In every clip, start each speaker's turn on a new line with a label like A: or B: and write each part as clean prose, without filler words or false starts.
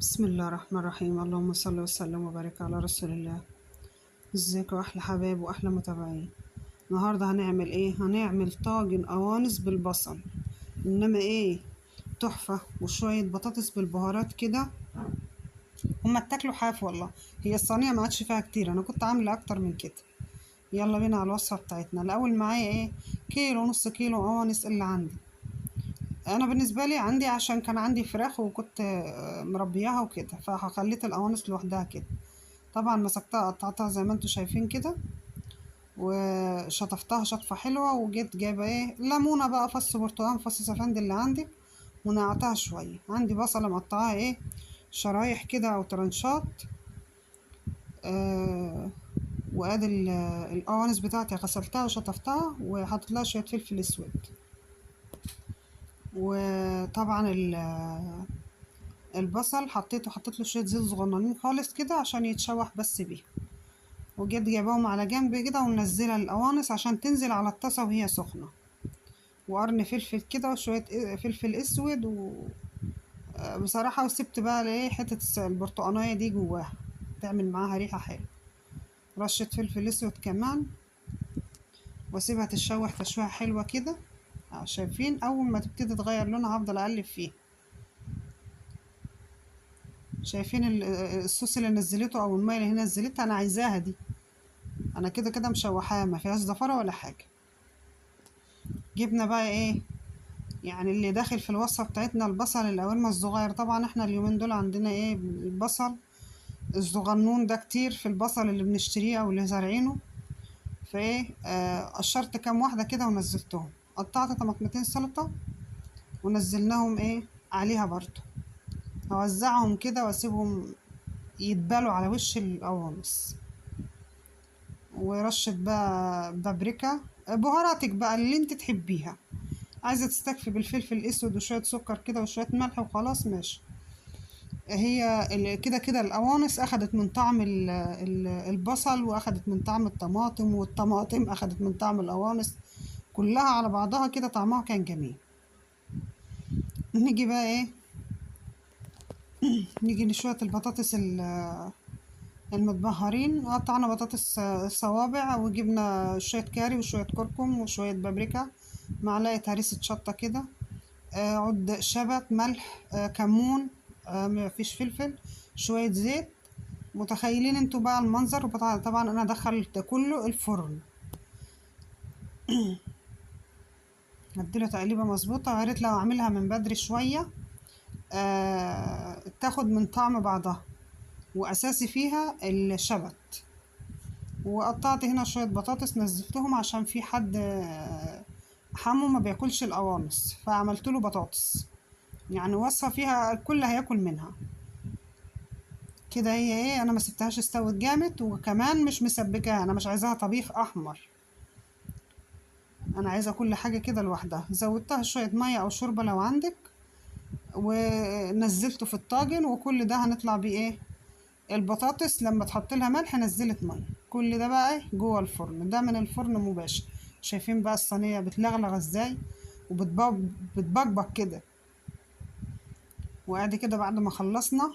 A: بسم الله الرحمن الرحيم. اللهم صل وسلم وبارك على رسول الله. ازيكم احلى حبايب واحلى متابعين. النهارده هنعمل ايه؟ هنعمل طاجن قوانص بالبصل، انما ايه تحفة، وشوية بطاطس بالبهارات كده. هما اتاكلوا حاف والله، هي الصينية ما عادش فيها كتير، انا كنت عامله اكتر من كده. يلا بينا على الوصفة بتاعتنا. الاول معايا ايه؟ كيلو ونص كيلو قوانص اللي عندي. انا بالنسبة لي عندي عشان كان عندي فراخ وكنت مربياها وكده، فخليت القوانص لوحدها كده. طبعا مسكتها قطعتها زي ما انتم شايفين كده، وشطفتها شطفه حلوة، وجيت جايبه ايه ليمونه بقى، فص برتقان، فص سفند اللي عندك، ونقعتها شوية. عندي بصله مقطعاها ايه شرايح كده او ترنشات، وادي القوانص بتاعتي غسلتها وشطفتها وحطيت لها شوية فلفل اسود. وطبعا البصل حطيت له شوية زيت صغننين خالص كده عشان يتشوح بس بيه. وجيت جايباهم على جنب كده ومنزلة القوانص عشان تنزل على الطاسه وهي سخنة، وقرن فلفل كده وشوية فلفل اسود بصراحة. وسبت بقى ايه حتة البرتقانيه دي جواها تعمل معاها ريحه حلوة، رشه فلفل اسود كمان، واسيبها تتشوح تشويحه حلوة كده. شايفين اول ما تبتدي تغير لونها هفضل اقلب فيها. شايفين الصوص اللي نزلته او المية اللي هي نزلتها، انا عايزاها دي، انا كده كده مشوحاها ما فيهاش زفره ولا حاجة. جبنا بقى ايه يعني اللي داخل في الوصفة بتاعتنا البصل الاولمه الصغير. طبعا احنا اليومين دول عندنا ايه البصل الصغنون ده كتير في البصل اللي بنشتريه او اللي زارعينه، فايه قشرت كام واحدة كده ونزلتهم. قطعت طماطمتين سلطة ونزلناهم ايه عليها برضو، هوزعهم كده واسيبهم يتبالوا على وش القوانص. ورشه بقى بابريكا، بهاراتك بقى اللي انت تحبيها، عايزه تستكفي بالفلفل الاسود وشوية سكر كده وشوية ملح وخلاص ماشي. هي كده كده القوانص اخدت من طعم البصل، واخدت من طعم الطماطم، والطماطم اخدت من طعم القوانص، كلها على بعضها كده طعمها كان جميل. نيجي بقى ايه نيجي لشوية البطاطس المتبهرين. قطعنا بطاطس صوابع، وجبنا شوية كاري وشوية كركم وشوية بابريكا، معلقة هريسة شطة كده، عود شبت، ملح، كمون، مفيش فلفل، شوية زيت. متخيلين انتوا بقى المنظر. طبعا انا دخلت كله الفرن، هديله تقليبة مظبوطة. ويا ريت لو اعملها من بدري شوية، تاخد من طعم بعضها، واساسي فيها الشبت. وقطعت هنا شوية بطاطس نزلتهم عشان في حد حمو ما بياكلش القوانص، فعملت له بطاطس، يعني وصفة فيها الكل هياكل منها كده. هي ايه انا ما سبتهاش استوت جامد، وكمان مش مسبكاها، انا مش عايزاها طبيخ احمر، انا عايزه كل حاجة كده لوحدها. زودتها شوية مية او شوربة لو عندك، ونزلته في الطاجن. وكل ده هنطلع بيه ايه البطاطس لما تحط لها ملح نزلت مية. كل ده بقى ايه جوه الفرن، ده من الفرن مباشر. شايفين بقى الصينية بتلغلغ ازاي وبتبقبق كده. وادي كده بعد ما خلصنا،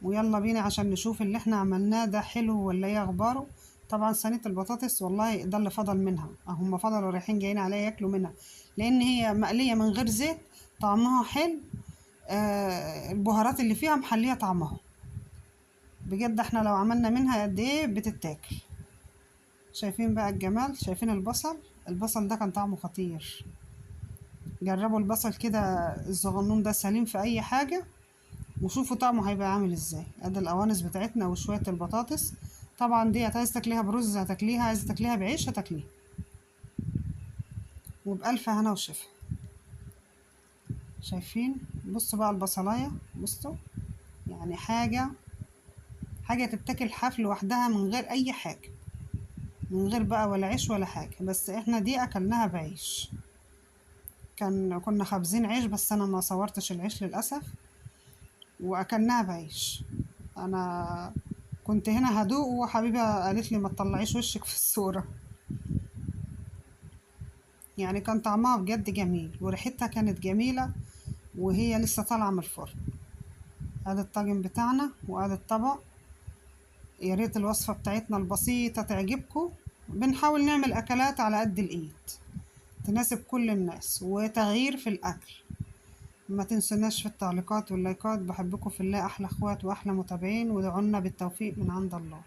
A: ويلا بينا عشان نشوف اللي احنا عملناه ده حلو ولا ايه اخباره. طبعا صينية البطاطس والله ده اللي فضل منها، هم فضلوا رايحين جايين عليا ياكلوا منها، لان هي مقلية من غير زيت، طعمها حلو، البهارات اللي فيها محليه طعمها بجد. احنا لو عملنا منها قد ايه بتتاكل. شايفين بقى الجمال، شايفين البصل، البصل ده كان طعمه خطير. جربوا البصل كده الصغنون ده سليم في اي حاجة، وشوفوا طعمه هيبقى عامل ازاي. ادي القوانص بتاعتنا وشوية البطاطس. طبعا دي عايزه تاكليها برز هتاكليها، عايزه تاكليها بعيش هتاكليها، وبألف هنا وشفا. شايفين بصوا بقى البصلايه، بصوا يعني حاجة تتاكل حاف لوحدها من غير اي حاجة، من غير بقى ولا عيش ولا حاجة. بس احنا دي اكلناها بعيش، كنا خابزين عيش، بس انا ما صورتش العيش للاسف، واكلناها بعيش. انا كنت هنا هدوء، وحبيبه قالت لي ما تطلعيش وشك في الصورة. يعني كان طعمها بجد جميل، وريحتها كانت جميلة وهي لسه طالعه من الفرن. ادي الطاجن بتاعنا وادي الطبق. يا ريت الوصفة بتاعتنا البسيطة تعجبكم. بنحاول نعمل اكلات على قد الايد تناسب كل الناس وتغيير في الاكل. ما تنسوناش في التعليقات واللايكات. بحبكم في الله، احلى اخوات واحلى متابعين، ودعونا بالتوفيق من عند الله.